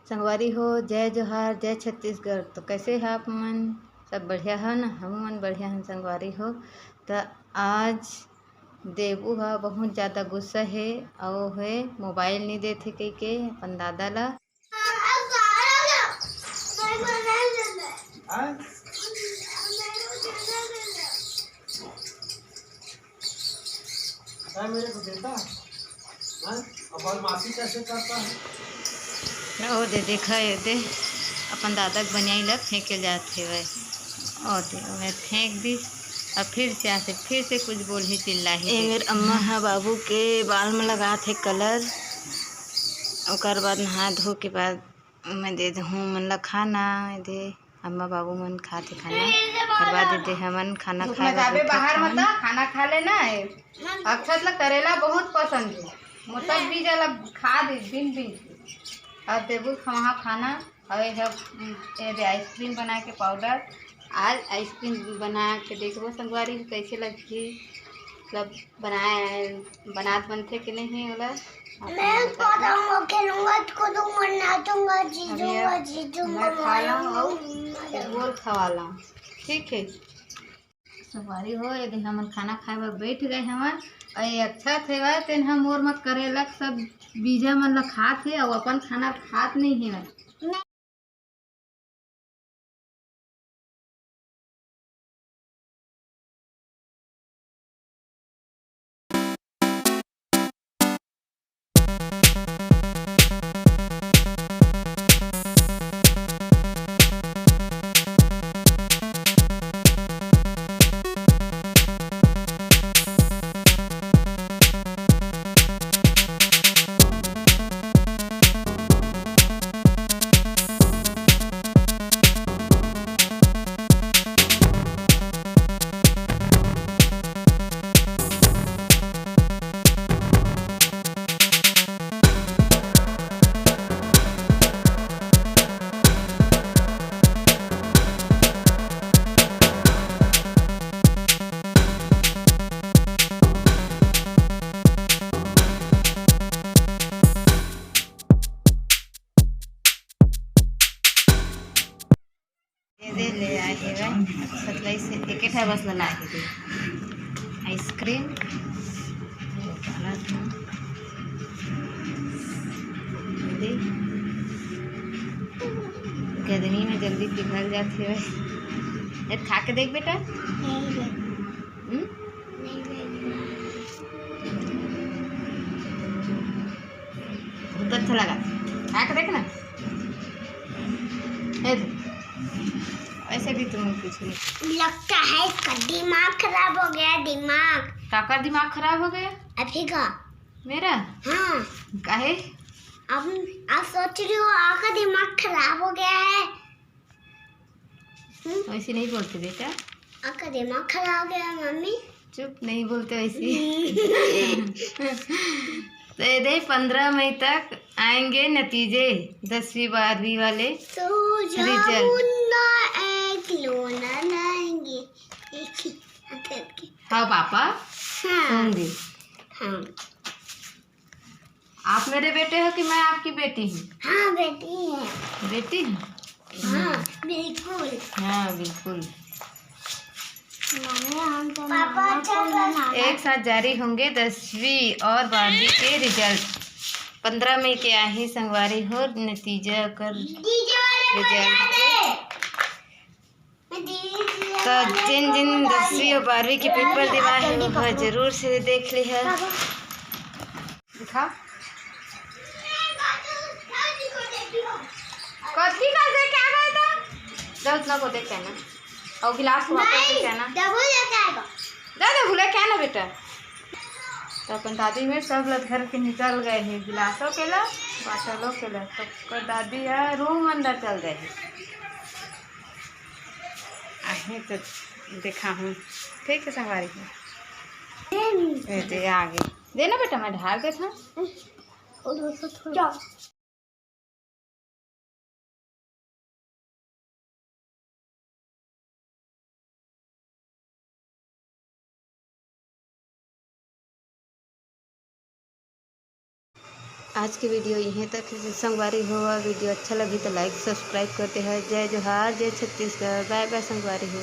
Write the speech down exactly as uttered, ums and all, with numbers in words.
संगवारी हो, जय जोहार, जय छत्तीसगढ़। तो कैसे ह आप मन? सब बढ़िया ह ना? हमू मन बढ़िया हन संगवारी हो। त आज देबू ह बहुत ज़्यादा गुस्सा हे, अउ हे मोबाइल नहीं देथे कहिके अपन दादा ला। है मेरे को देता? हाँ? और बदमाशी कैसे करता है? ओ दे, देखा ये दे, अपन दादा के बनियाई ला फेंके जात हेवय। ओ दे, ओमे फेंक दी। अब फिर से आसे, फिर से कुछ बोलही, चिल्लाही ए दे। मेर अम्मा ह बाबू के बाल में लगात हे कलर, ओकर बाद नहा धो के बाद मैं दे दूँ मन ला खाना। ये दे, अम्मा बाबू मन खात हे खाना। ओकर बाद ये दे, हमन खाना धूप खाए में बर जाबे बैठत बाहर में हन। त खाना खा लेना है। अक्षत ला करेला बहुत पसंद है, मोटक बीजा ला खा दे बिन बिन के। और देबू खा वहाँ खाना। और ये सब, ये दे आइसक्रीम बना के पाउडर। आज आइसक्रीम बना के देखबो संगवारी कैसे लगही, मतलब बनाए, बनात बनथे कि नहीं ओला। मैं पौधा में खेलूंगा, कूदूंगा, नाचूंगा, अभी जीजूंगा, अब जीजूंगा, मैं खा लूं और मारूंगा। एक गोल खवा लूं, ठीक है। संगवारी हो, ये दे हमन खाना खाए बर बैठ गए हवन, और ये अच्छा थे भाई, तेन हम मोर मत करेला सब बीजा मन ला खात हे, और अपन खाना खात नहीं है। ये दे ले आए हे भाई, सतलाई से एक ठा बस ला लाए हे दे। आइसक्रीम। ये दे। गर्मी में जल्दी पिघल जात हे भाई। ये खा के देख बेटा। हम्म? बहुत अच्छा लगा, खा के देख ना। ए, ऐसे भी तुम कुछ नहीं। लगता है इसका दिमाग खराब हो गया, दिमाग। काकर दिमाग खराब हो गया? अभी का? मेरा? हाँ। काहे? अब आप सोच रही हो, आपका दिमाग खराब हो गया है। हम्म? वैसे नहीं बोलते बेटा। आपका दिमाग खराब हो गया मम्मी। चुप, नहीं बोलते वैसे। तो ये दे, पन्द्रह मई तक आएंगे नतीजे दसवीं बारहवीं वाले। तो result। जामुन ना एक लोना लाएंगे। एक ही, एक ही। हाँ पापा, हाँ। होंगे। हाँ। आप मेरे बेटे हो कि मैं आपकी बेटी हूँ? हाँ, बेटी है। बेटी है? हाँ, बिल्कुल। हाँ, बिल्कुल। मम्मी, हम तो पापा, मामा को अच्छा नहीं माना। एक साथ जारी होंगे दसवीं और बारहवीं के result। पन्द्रह मई के आही संगवारी हो नतीजा कर डीजे वाले result बजा दे। तो जिन जिन दसवीं और बारहवीं के paper देवा है, वो जरूर से देख लिहा। दिखा। कथी का देख के आ गए तो? जा उतना को देख के आना। और गिलास को वापस देख के आना। नहीं, डबल लेके आएगा। जा, जा, भूले क्या ना बेटा। तो अपन दादी में सब ला धर के निकल गए हैं, गिलासों के ला, बाटलों के ला। तो ओकर दादी ह रूम अंदर चल गए हैं। आहे तो देखा हूँ, ठीक है संगवारी हो। ए, दे आगे। देना बेटा, मैं ढाल देता हूँ। आज के वीडियो इहें तक हे संगवारी हो। वीडियो अच्छा लगी तो लाइक सब्सक्राइब करते हैं। जय जोहार, जय छत्तीसगढ़, बाय बाय संगवारी हो।